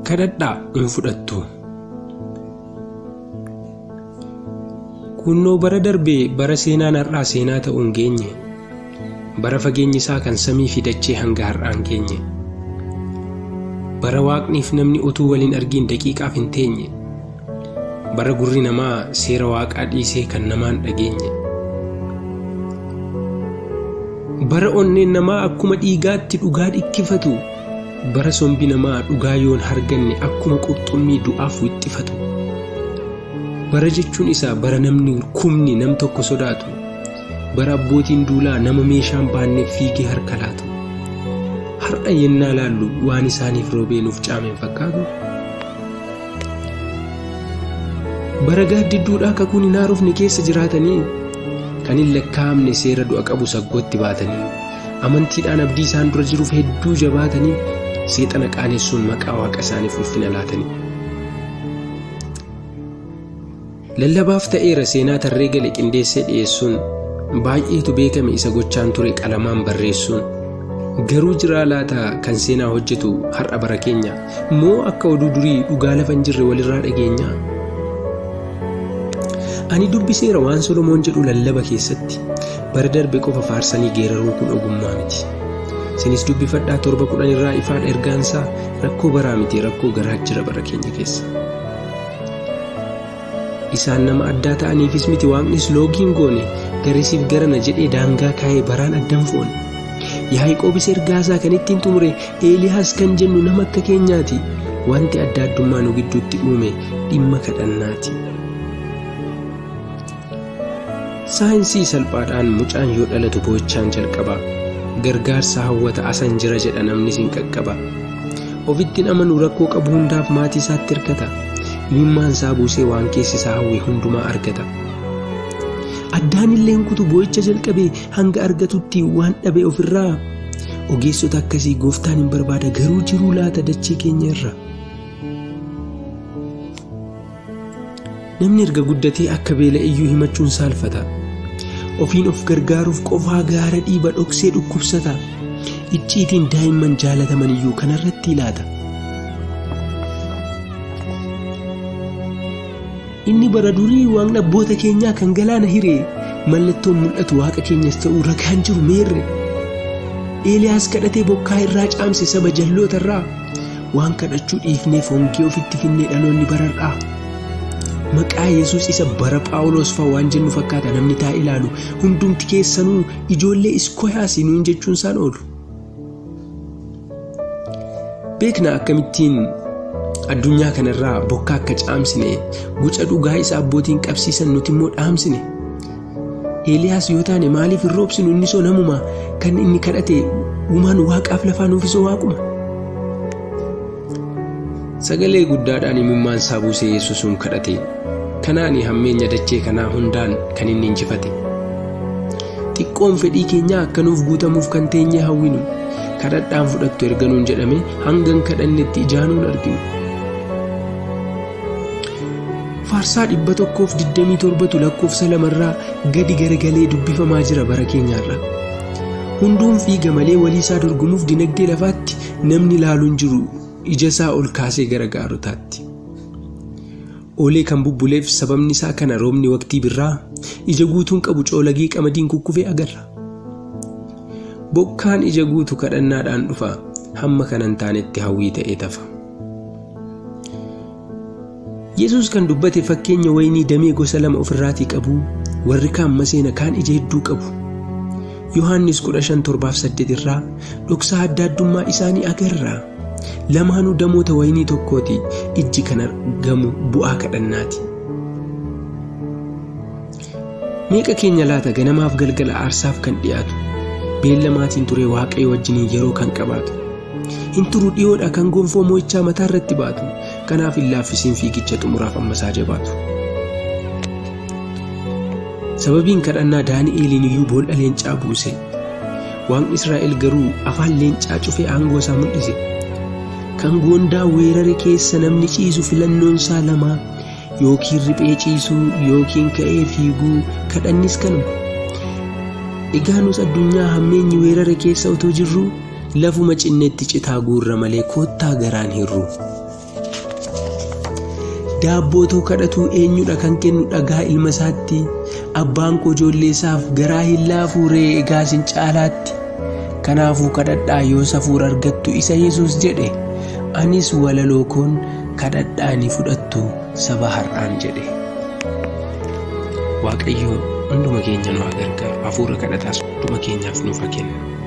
Kadhadhaa hin fudhattu. Kunnoo bara darbee bara seenaan har'aa seenaa ta'uu hin geenye. Bara fageenyi isaa kan samii fi dachee hanga har'aa hin geenye. Bara waaqniif namni utuu wal hin argiin daqiiqaaf hin teenye. Bara gurri namaa seera waaqaa dhiisee kan namaan dhageenye. Bara onneen namaa akkuma dhiigaatti dhugaa dhikkifatu. Bara sombi namaa dhugaa yoon harganne akkuma qurxummii du'aaf wixxifatu. Bara jechuun isaa bara namni kumni nam tokko sodaatu. Bara abbootiin duulaa nama meeshaan baanneef fiigee harka laatu. Har'a yennaa laallu waan isaaniif roobee nuuf caame hin fakkaatu. Bara gaaddidduudhaa kakuun hin haarofne keessa jiraatanii kan hin lakkaa'amne seera du'a qabu saggootti baatanii amantiidhaan abdii isaan dura jiruuf hedduu jabaatanii seexana qaanessuun maqaa waaqa isaaniif ulfina laatanii. Lallabaaf ta'eera seenaa tarree gale qindeessee dhiyeessuun baay'eetu beekame isa gochaan ture qalamaan barreessuun. Garuu jiraa laata kan seenaa hojjetu har'a bara keenya moo akka oduu durii dhugaa lafa hin jirre walirraa dhageenya? Ani dubbiseera waan Solomoon jedhu lallaba keessatti bara darbe qofa faarsanii geeraruun kun ogummaa miti. Isinis dubbifadhaa 7:10 irraa ifaadha ergaansaa rakkoo baraa miti rakkoo garaa jira bara keenya keessa. Isaan nama addaa ta'aniifis miti waaqnis loogii hin goone garisiif garana jedhee daangaa kaa'ee baraan addan foone. Yaaqoobis ergaasaa kan ittiin xumure Eeliyaas kan jennu nama akka keenyaati. Wanti adda addummaa nu gidduutti uume dhimma kadhannaati. Saayinsii salphaadhaan mucaan yoo dhalatu boo'ichaan jalqaba. Gargaarsa hawwata asan jira jedha namnis hin qaqqaba. Ofitti hin amanu rakkoo qabu hundaaf maatii isaatti hirkata. Imimmaan isaa buusee waan keessi isaa hawwe hundumaa argata. Addaan illeen kutu boo'icha jalqabe hanga argatutti waan dhabe ofirraa. Ogeessota akkasii gooftaan hin barbaada garuu jiruu laata dachee keenya irra. Namni erga guddatee akka beela'e iyyuu himachuun saalfata. Ofiin of gargaaruuf qofaa gaara dhiiba dhoksee dhukkubsata. Icciitiin daa'imman jaalataman iyyuu kanarratti ilaata. Inni bara durii waaqni abboota keenyaa kan galaana hiree mallattoon mul'atu waaqa keenyas ta'uu ragaan jiru meerre. Eeliyaas kadhatee bokkaa irraa caamse saba jalloota irraa. Waan kadhachuu dhiifneef hongee ofitti finnee dhaloonni barar'aa. Maqaa Yesuus isa bara Phaawulos fa'a waan jennu fakkaata namni taa'ee ilaalu hundumti keessanuu ijoollee iskoyaasi nuun jechuun isaan oolu. Beekna akkamittiin addunyaa kanarraa bokkaa akka caamsine guca dhugaa isa abbootiin qabsiisan nuti immoo dhaamsine. Eeliyaas yoo taane maaliif hin roobsinu inni soo namuma kan inni kadhate uumaan waaqaaf lafaa nuuf isoo waaquma. Sagalee guddaadhaan imimmaan isaa buusee Yesuusuun kadhate. Kanaani hammeenya dachee kanaa hundaan kan inni injifate. Xiqqoon fedhii keenyaa akka nuuf guutamuuf kan teenyee hawwinu. Kadhadhaan fudhattu erga nuun jedhame hangan kadhannetti ijaanuun arginu. Faarsaa 127tu lakkoofsa lamarraa gadi garagalee dubbifamaa jira bara keenyaarra. Hunduun fiiga malee walii isaa dorgomuuf dinagdee lafaatti namni ilaaluun jiru ija isaa ol kaasee gara gaarotaatti. Oolee kan bubbuleef sababni isaa kana roobni waqtii birraa ija guutuun qabu coolagii qamadiin kukkufee agarra. Bokkaan ija guutu kadhannaadhaan dhufa hamma kanan taanetti hawwii ta'ee tafa. Yesuus kan dubbate fakkeenya waynii damee gosa lama ofirraatii qabu, warri kaan maseena kaan ija hedduu qabu. Yohaannis 15:7-8 irraa dhoksaa adda addummaa isaanii agarra. Lamaanuu damoota waynii tokkooti, ijji kan argamu bu'aa kadhannaati. Meeqa keenya laata ganamaaf galgala aarsaaf kan dhiyaatu, beellamaatiin turee Waaqayyo wajjiniin yeroo kan qabaatu. Hin turu dhiyoodha kan gonfoo mo'ichaa mataa irratti baatu, kanaaf hin laaffisiin fiigicha xumuraaf ammasaa jabaatu. Sababiin kadhannaa Daani'eeliin iyyuu bool'a leencaa buuse. Waaqni Israa'el garuu afaan leencaa cufee aangoo isaa mul'ise. Kan goondaa weerare keessa namni ciisu filannoon isaa lama yookiin riphee ciisuu yookiin ka'ee fiiguu kadhannis kanuma. Egaa nus addunyaa hammeenyi weerare keessa otoo jirruu Lafuma cinnetti citaa guurra malee koottaa garaan hirru. Daabboo too kadhatuu eenyudha kan kennu dhagaa ilma isaatti? Abbaan koo ijoollee isaaf garaa hin laafuu ree egaa isin caalaatti? Kanaafuu kadhadhaa yoo safuura argattu isa Yesuus jedhe. Anis walaloo koon kadhadhaa ni fudhattu saba har'aan jedhe. Waaqayyo hunduma keenya nu haa gargaaru. Hafuura kadhataas hunduma keenyaaf nuuf haa kennu.